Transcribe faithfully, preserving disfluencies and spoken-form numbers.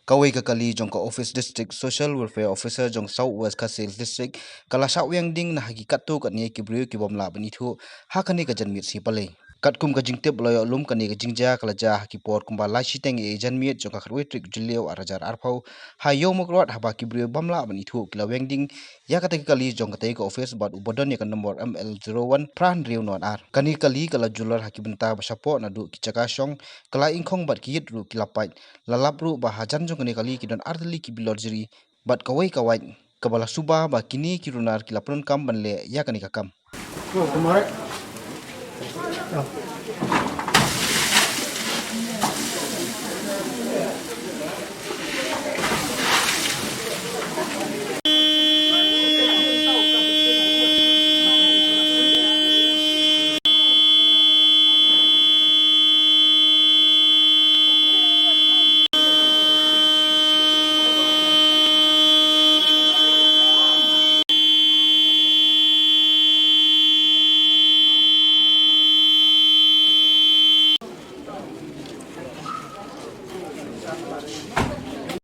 Kawei ka kali jong ka office District Social Welfare Officer jong South West Khasi Hills District ka la shah weng ding na ha ki katto katne ki briew ki bym lah ban ithuh ha kane ka janmiet sngi Palei. Katkum ka jingtip ba la ïoh lum, kane ka jingjia ka la jia ha ki por kumba lai shiteng ïa janmiet jong ka khatwei tarik Jylliew ar hajar arphew, ha Ïew Mawkyrwat, haba ki briew bym lah ban ithuh ki la weng ding ïa kata ka kali jong katei ka office bad uba don ïa ka nombor M L zero one phra hynriew nod ar. Kane ka kali ka la julor ha ki bynta ba shapoh, naduh ki jaka shong ka la ingkhong bad ki ïit ruh ki la pait. La lap ruh ba hajan jong kane ka kali ki don ar tylli ki bilor jri bad kawei ka wait, kaba la suba ba kine ki runar ki la pyndonkam ban leh ïa kane ka kam.